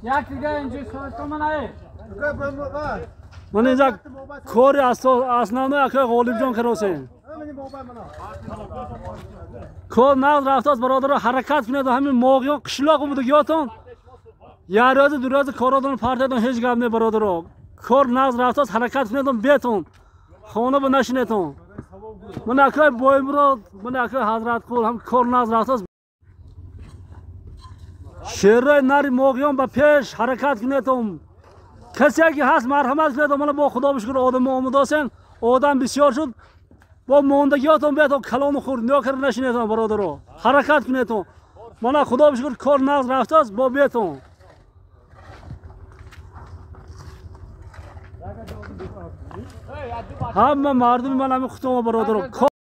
یک دیگه اینجا تو من ای من اینجا کار اسنانه اکای غالب جان کراسین کار نقد رفته از برادر حرکت کنید و همین موقعیان قشلاق بوده یاتون یه روز دو روز کاراتون پرتتون هیچ گم نه برادر کار نقد رفته از حرکت کنید و بیتون خانه به نشینتون من اکای بایمراد من اکای حضرت قول هم کار نقد رفته از شیرای نری موقعیان به پیش حرکت کنیدم کسی که هست مرحمت کنید من با خدا بشکر آدم آمداسن آدم بسیار شد با ماندگیاتون بیاتون کلام خورد نیا کرد نشینیدم برادرو حرکت کنیدم من خدا بشکر کار نقد رفته است با بیتون همه مردم من همه خودم برادرو.